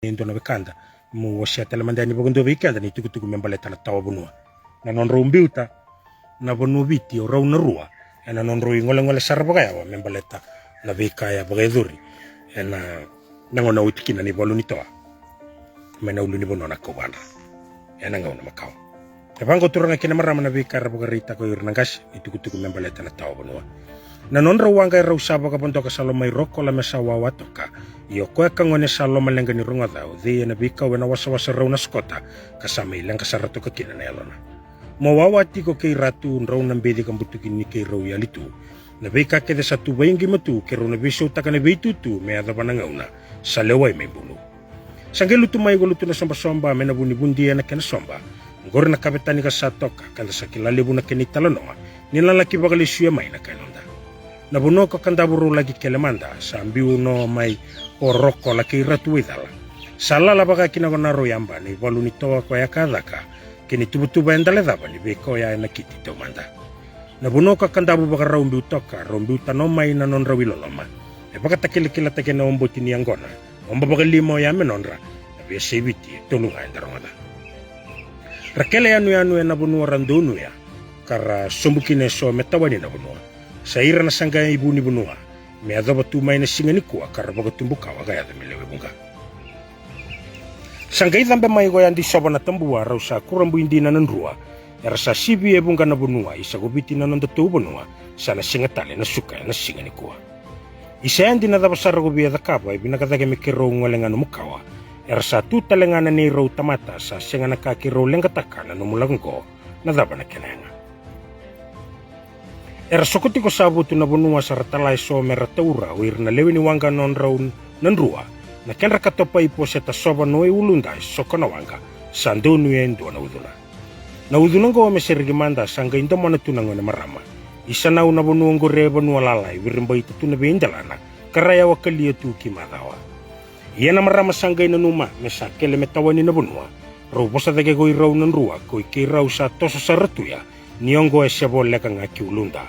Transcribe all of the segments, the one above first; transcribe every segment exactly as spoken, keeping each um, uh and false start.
e dua na wekada. Meu wasea tale mada yani vakadua vei keda na itukutuku me baleta na tawa vanua. Na nodrau biuta na vanua Viti o rau na rua ena nodrau igolegole sara vakayawa me baleta na veika e vakayacori ena, na gauna oti kina na ivalu ni toa mai na ulunivanua na Kauvadra ena gauna makawa. E vaqo, turaga kei na marama, na veika era vakaraitaka o ira na qase ni tukutuku me baleta na tawa vanua. Na nodrau waqa e rau sa vakavodoka sa lomai Rokola me sa wawa toka. Ia o koya ka gone sa lomaleqa ni rogoca, o cei ena veikau ena wasawasa rau na sokota ka sa mai leqa sara toka kina na yalona. Mo wawa tiko kei Ratu, drau na beci ka butuki ni keirau yali tu. Na veika kece sa tu vaiqima tu, keirau na veisautaka na veitutu me yacova na gauna sa lewai mai bulu. Sa qai lutu mai ko Lutu na Sobasoba me na vunivudia na kena soba. Oqori na kavetani ka sa toka, ka da sa kila levu na kena italanoa ni na laki vakalesuya mai na ka e noda. Na vanua ko Kadavu rau laki kele mada, sa biu no mai o Rokola kei Ratu Waicala. Sa lala vakakina ko na rau yaba na ivalu ni toa ko ya ka caka, kei ni tuvatuva e dale cava ni veika oya e nakiti taumada. Na vanua ko Kadavu vakarau biu toka, rau biu tano mai na nodrau iloloma. E vakatakilakilataki ena oboti ni yaqona, oba vakalima oya me nodra, na veiyasai Viti e tolu ga eda rogoca. Ra kele yanuyanu ena vanua ra donuya, ka ra sobu kina eso me tawani na vanua. Sa ira na saqa i vu ni vanua me yacova tu mai na siga nikua ka ra vakatubu kawa ka yaco me lewe vuqa. Sa qai cabe mai ko Yadi Sova na Tabua, rau sa kurabui dina na Drua. Era sa sivi e vuqa na vanua, isa ko Viti na noda tou vanua. Sa na sega tale na suka ena siga nikua. Isa, e dina cava sara ko via cakava, e vinaka cake me keirau gole ga nomu kawa. Era sa tu tale ga na neirau tamata, sa sega na ka keirau leqataka na nomu lako qo na cava na kena yaga. Era soko tiko sa votu na vanua, sa ra tala eso me ra taura o ira na lewe ni waqa nodrau na Drua. Na kedra kato paipo se tasova no e uluda e soko na waqa, sa donuya e dua na ucuna. Na ucuna qo me sereki mada sa qai domona tu na gone marama. Isa, nau na vanua qori e vanua lala e viribaita tu na veidelana ka ra yawa kalia tu ki macawa. Ia na marama sa qai nanuma me sa kele me tawani na vanua. Rau vosa cake ko irau na Drua, ko i keirau sa toso sara tu ya, ni oqo e se voleka ga ki uluda.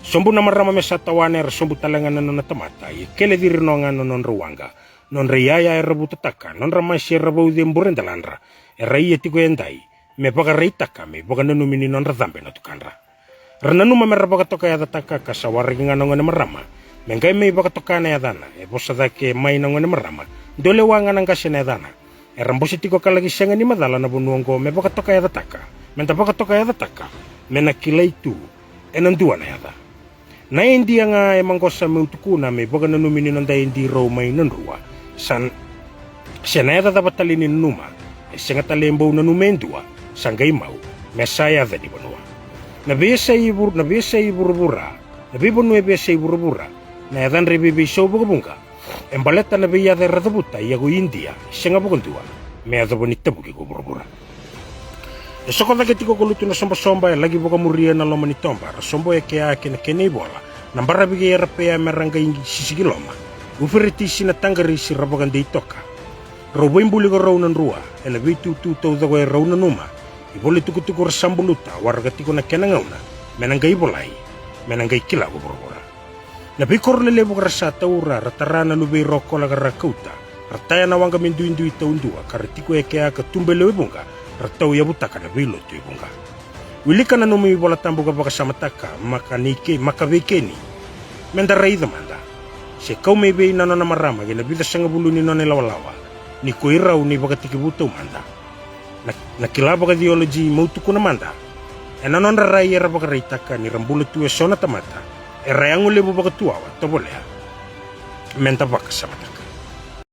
Sobu na marama me sa tawana, era sobu tale ga na nona tamata, ia kele ciri no ga na nodrau waqa. Nodra iyaya era vutataka, nodra masi era vauci e bure daladra, era ia tiko e dai me vakaraitaka me ivakananumi ni nodra cabe na tukadra. Ra nanuma me ra vakatokayacataka, ka sa waraki ga na gone marama me qai mai vakatoka na yacana. E vosa cake mai na gone marama, dou lewa ga na qase na yacana. Era bose tiko ka laki sega ni macala na vanua oqo me vakatokayacataka, me da vakatokayacataka me na kilai tu ena dua na yaca. Na idea ga e maqosa meu tukuna me ivakananumi ni noda idi rau mai na Drua. Sa, se na yaca cava tale ni nanuma, e sega tale e bau nanuma e dua, sa qai mau me sa yaca ni vanua. Na veiyasai vur-, na veiyasai vuravura, na veivanua e veiyasai vuravura, na yacadra e veiveisau vakavuqa. E baleta na veiyaca era cavuta, ia ko Idia e sega vakadua me yacova ni tavuki ko vuravura. E soko cake tiko ko Lutu na Sobasoba, e laki vakamuria na loma ni toba, ra sobo e kea kei na kena ivola na baravi kei Arapea me ra qai sisiki loma. Uferetisi na Taqarisi ra vakadei toka. Rau veibuli ko rau na Drua ena veitutu taucoko e rau nanuma. Ivola tukutuku ra sa buluta, waraka tiko na kena gauna me na qai volai, me na qai kila ko vuravura. Na veikoro lelevu ka ra sa taura, ra tara na luvei Rokola ka ra kauta, ra taya na waqa me duidui taudua, ka ra tiko e kea ka tuba e lewe vuqa, ra tauyavutaka na veilotu e vuqa. Wilika na nomu iVola Tabu ka vakasamataka, maka nei ke-, maka vei keni. Me da raica mada se kau mai vei na nona marama kei na vica sagavulu ni nona ilawalawa, ni ko irau ni vakatekivu taumada. Na, na kila vakacioloji meu tukuna mada. Ena nodra rai era vakaraitaka ni ra bula tu eso na tamata era yago levu vakatuwawa, tovolea me da vakasamataka.